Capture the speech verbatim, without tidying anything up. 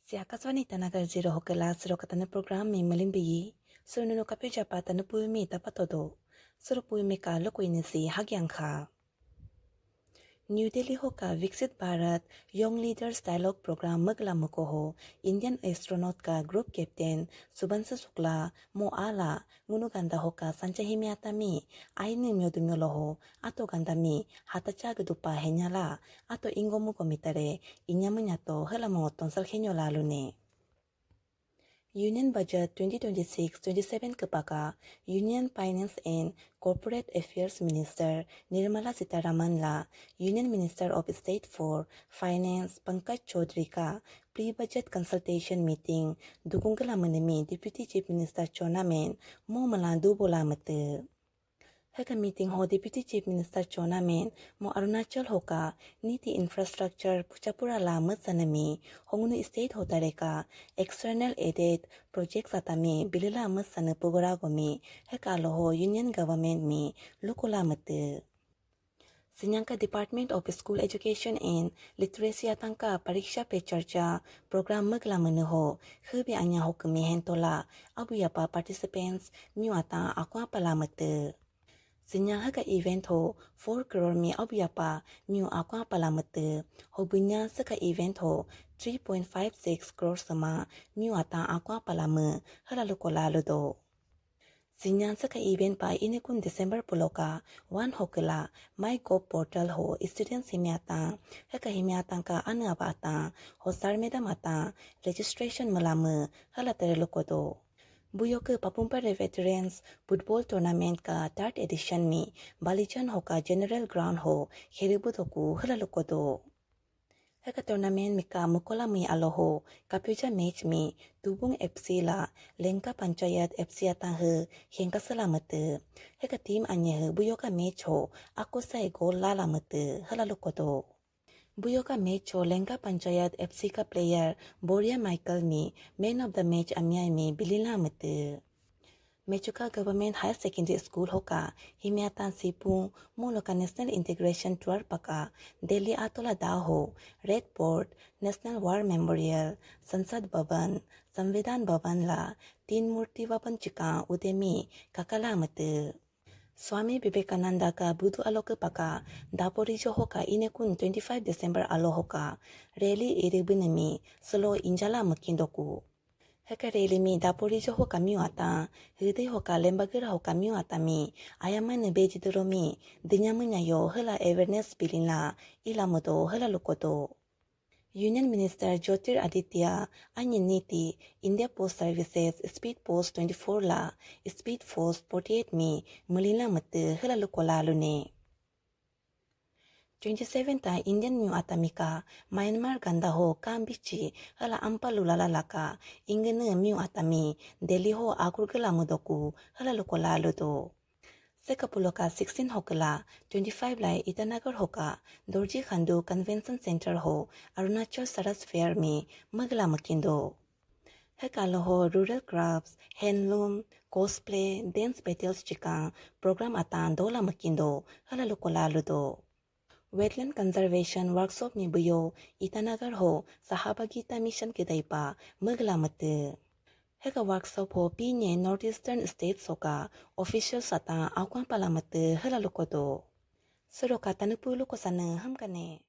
Si Akashvani Itanagar ziro hokela suro katana program mi malimbiyi. Suro nunu kapyo japa tanu puyu mi tapatodo. Suro puyu mi ka loko ini si hagyang kha. New Delhi hoka Viksit Bharat Young Leaders Dialogue Program magla muko ho Indian astronaut ka group captain Subhanshu Shukla mo ala ngunu ganda hoka sancha himi atami aini myodu myolo ho ato ganda mi hatacha gedupa henyala ato ingo mugo mitare inyamu nyato hela mo tonsal henyo lalu ne. Union Budget twenty twenty-six twenty-seven kepaka Union Finance and Corporate Affairs Minister Nirmala Sitharaman la Union Minister of State for Finance Pankaj Chaudhary ka pre-budget consultation meeting dukung kela menemi Deputy Chief Minister chona men mo mela dubola mete. Heka meeting ho Deputy Chief Minister chona men mo Arunachal hoka niti infrastructure puchapura la matsanami hongunu state ho tareka external aided projects atami bilila matsana pugora gomi heka loho Union Government mi lukula mate. Sinyangka Department of School Education and Literacy atangka Pariksha Pe Charcha program magla meneho hebi anya ho kemi hentola abu yapa participants miu ata akwa pala mate. Sinyang haka event ho four crore mi abu yapa miu akwa pala mate. Ho bunya saka event ho three point five six crore sama miu ata akwa pala me halalu kola ludo. Sinyang saka event pa inikun December puloka one hokela MyGov portal ho students himiata haka himiata ka anu aba ata ho sar madam ata registration melame hala tere lukodo. Buyo ke Papum Pare Veterans Football Tournament ka third edition mi Balijan hoka General Ground ho heribu doku hala lukodo. Heka tournament mika mukola mi aloho kapyoja match mi Tubung F C la Lengka Panchayat F C atang he hengka sela mete. Heka team anye he buyoka match ho ako sai goal lala mete hala lukodo. Buyoka match ho Lengka Panchayat F C ka player Boria Michael mi man of the match amyai mi bilila mete. Mechuka Government Higher Secondary School hoka himiatan sipung muloka National Integration Tour paka Delhi atola daho Red Fort, National War Memorial, Sansad Bhavan, Samvidhan Bhavan la Tin Murti Bhavan chika udemi kakala mete. Swami Vivekananda ka budu aloke paka Daporijo hoka inekun twenty-five December alo hoka rally iri binemi selo injala mekindoku. Heka rally mi Daporijo hoka miu ata hidei hoka Lembagira hoka miu ata mi ayamane beji dero mi dinya menya yo hela awareness bilila ila modo hela lukodo. Union Minister Jyotir Aditya anyi niti India Post Services Speed Post twenty-four la Speed Post forty-eight mi melila mete hela lukola lune. Twenty-seven ta Indian miu atamika Myanmar ganda ho kambichi hela ampa lulala laka ingene miu atami Delhi ho akur gela mudoku hela lukola ludo. Sekapuloka sixteen hokela twenty-five lai Itanagar hoka Dorji Khandu Convention Center ho Arunachal Saras Fair mi magla makindo. Hekalo ho rural crafts, handloom, cosplay, dance battles chika program atan dola makindo hala lukola ludo. Wetland Conservation Workshop mi buyo Itanagar ho Sahabagita Mission kedaipa magla mate. Heka workshop ho pinye Northeastern States hoka officials ata akwan pala mate hala lukodo. Suroka tanupu luko sana hamkane.